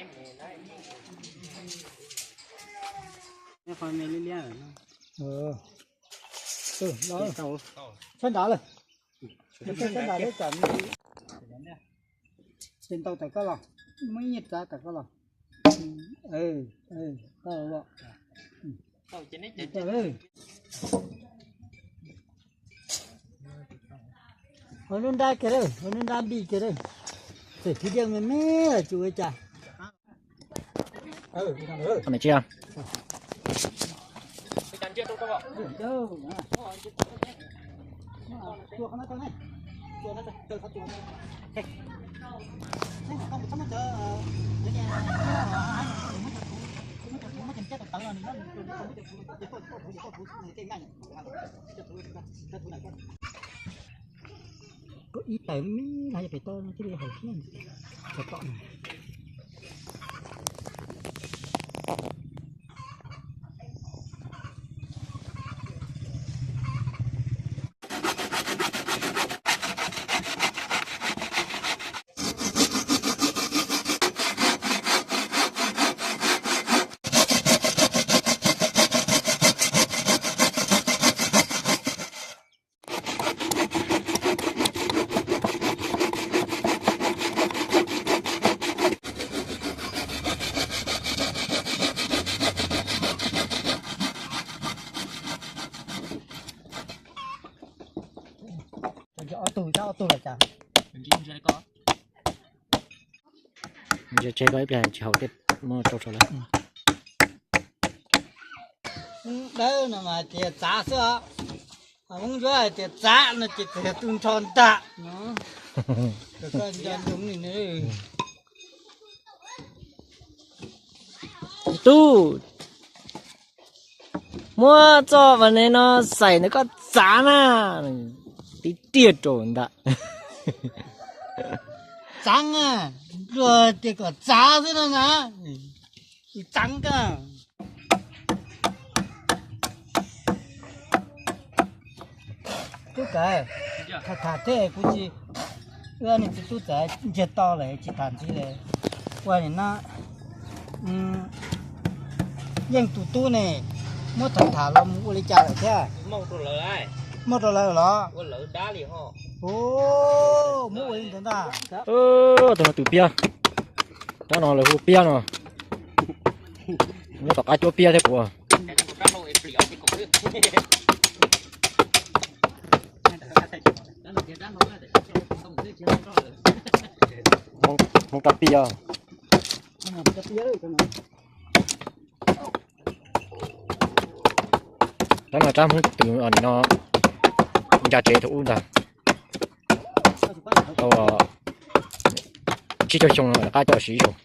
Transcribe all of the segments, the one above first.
Sab nrad lawm. Sab nrad lawm. Ces ntau tas koj los, muaj ib nyuag txav tas koj los. Hauv lub nrab kiag lawm, hauv lub nrab npij kiag lawm. Txawm thib diaj me me los tsis ua cas. Koj ib tawm me no yog pem toj no thiaj li haum thiab. Tom no. Ob tug, ob tug los cas? Ntsia tseg koj ib pliag tsis haum tej muab rau saum lawm. Dawb no mas tias txav xwb os. Hmoob Suav hais tias txav no ces txawm yog tu nrho ntag no. Koj nco ntsoov li no. Tub, muab txoj vas ne no xaim ntawm koj txav na. Tib riaj rau ntag. Txav a, luag tias kom txav xwb no na. Txav a. Tub Kawm, tham tham thiab kuv tsis, wb niam txiv tub txawm ntsiag to lawm tsis tham ntxiv li. Ua nim no yeej tus tub ne, muab tham tham los mus ua li cas lawm thiab? Muab rau lawv los? Muab ua li ntawd ntag. Tus no twm piab, rab no lawv hu piab no. Nyob tom qab cuab piab thiab puas. Hmoob rab piab. Rab no rab Hmoob twm no nca tsev thaum ub ntag. Tau tsib caug xyoo rov qab coj los siv ib zaug.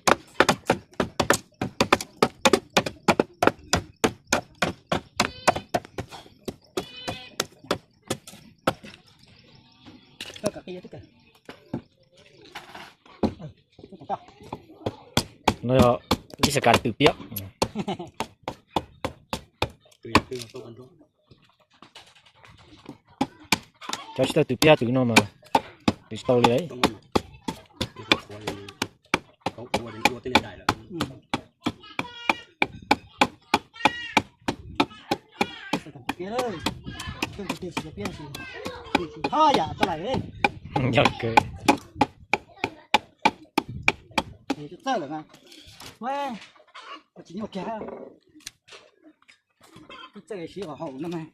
No yog ib xas kas twm piab. Cov tsis tau twm piab twm no mas twm tsis tau li lawm. Yog kawg. Txawj siv hauv hauv no mas.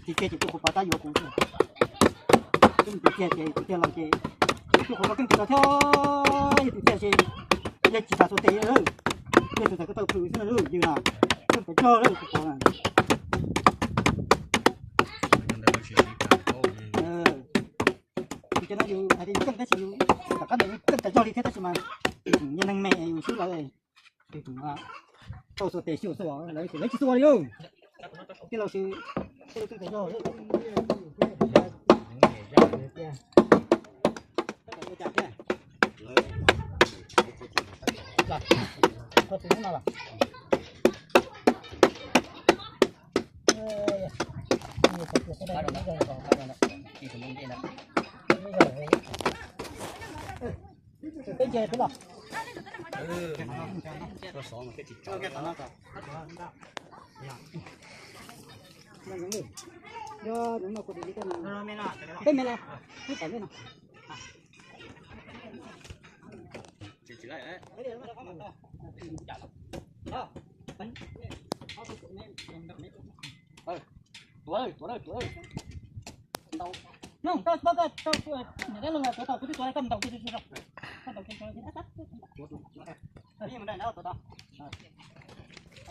Tiv txiaj ces tus qhuav pov tab yuav kuv xwb. Tiv txiaj ces tiv txiaj los ces tus qhuav pov keej tsis tau thiab, yog tiv txiaj ces yog tsis tas xuas tes lawm, yog tsis tas koj tau plhws xwb na lub ywg na, keej tas zog lawm qhuav pov na. Cov no yus hais tias yus keej tab sis yus tom qab ntawd yus keej tas zog li thiab tab sis mas yus neeg me yus swb lawv, tau xuas tes xyuas xwb lawv tsis xuas li lauj. Tij laug Sws, tij laug Sws, koj tus no los? Koj tus no los?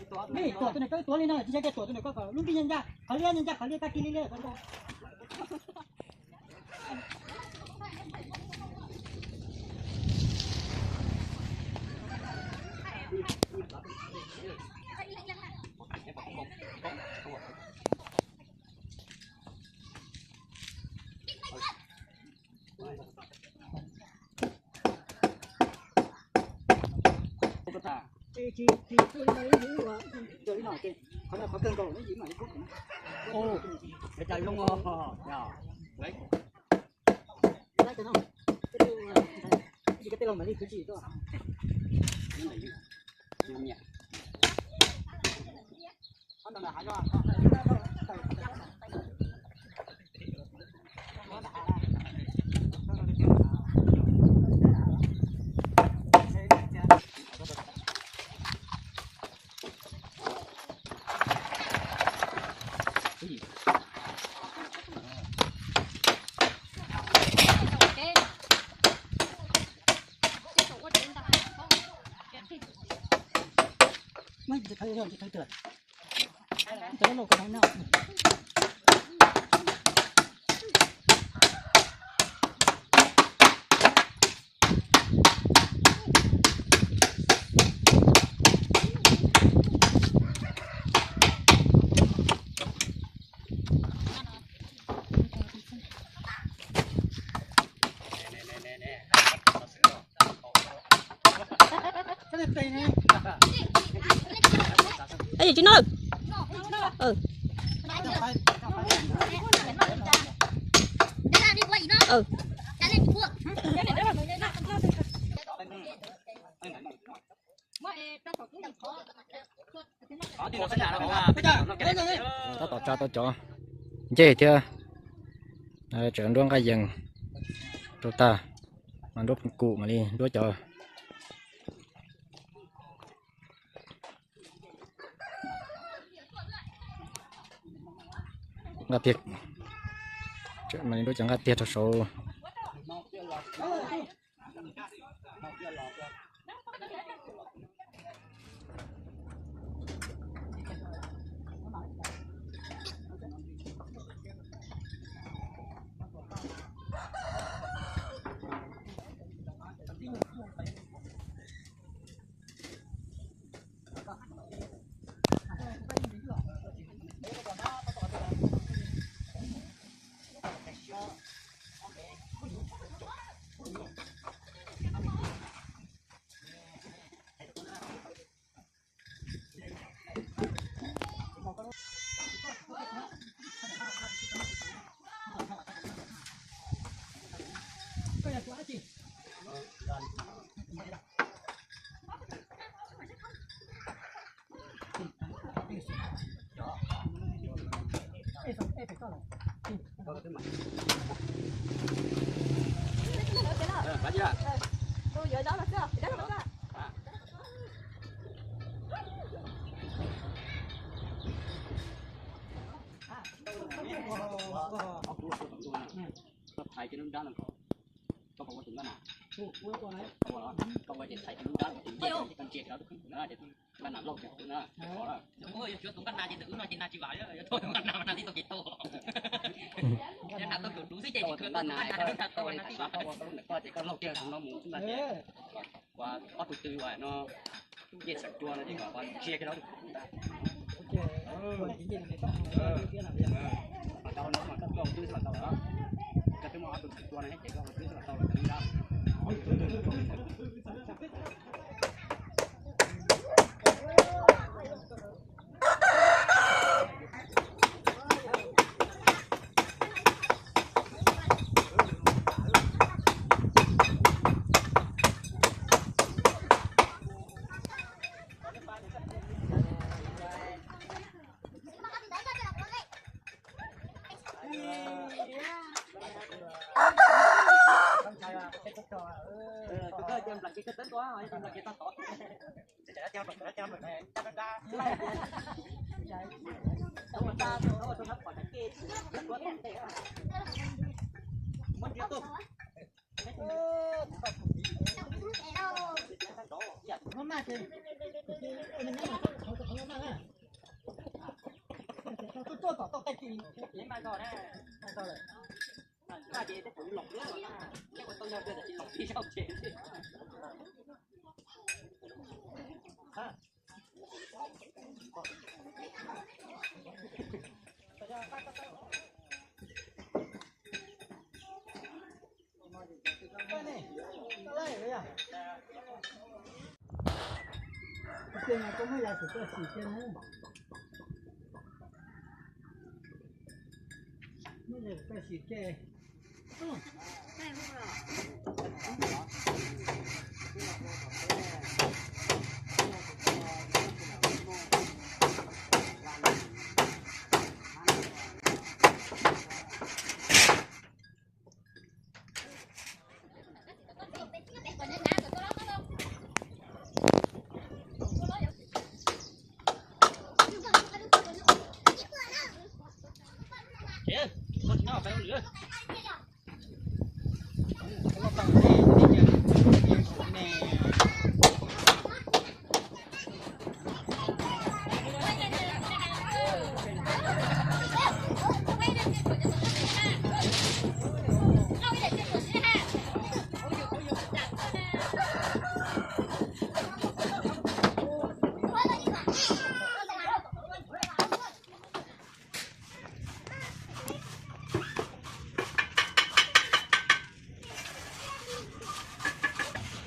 Tuam tus nws koj tuav li no, tsis yog tias tuam tus nws koj kom lub nrig ncaj ncaj, qhov liab ncaj ncaj, qhov liab kaj tig li liab. Ej, tsis no. Tab tom tsa tau cov ncej thiab, tseem nruab nqaij yees rau tag, mas nruab kum mam li nruab cov nqaij tiag, mam li nruab cov nqaij tiag rau saud. Ua ob tug twg no ncej xeem cua no ces kom cia kiag lawm. Mas cov no mas koj tuaj twb xwb los tau lawm. Koj twb muaj ob tug xeem cua no ces koj twb xwb los tau lawm.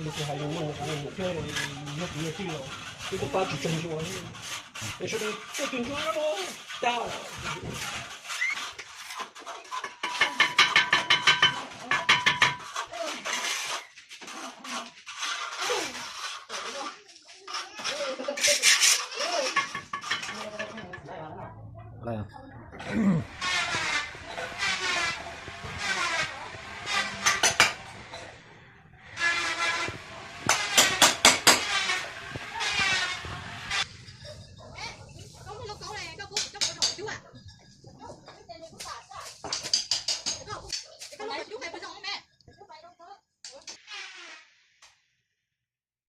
Li kuv hais lus no kuv mus thiab, yog kuv yog tij los, twb pab tsis tsaug zog, es sawv daws tuaj tus ntsuab no tag.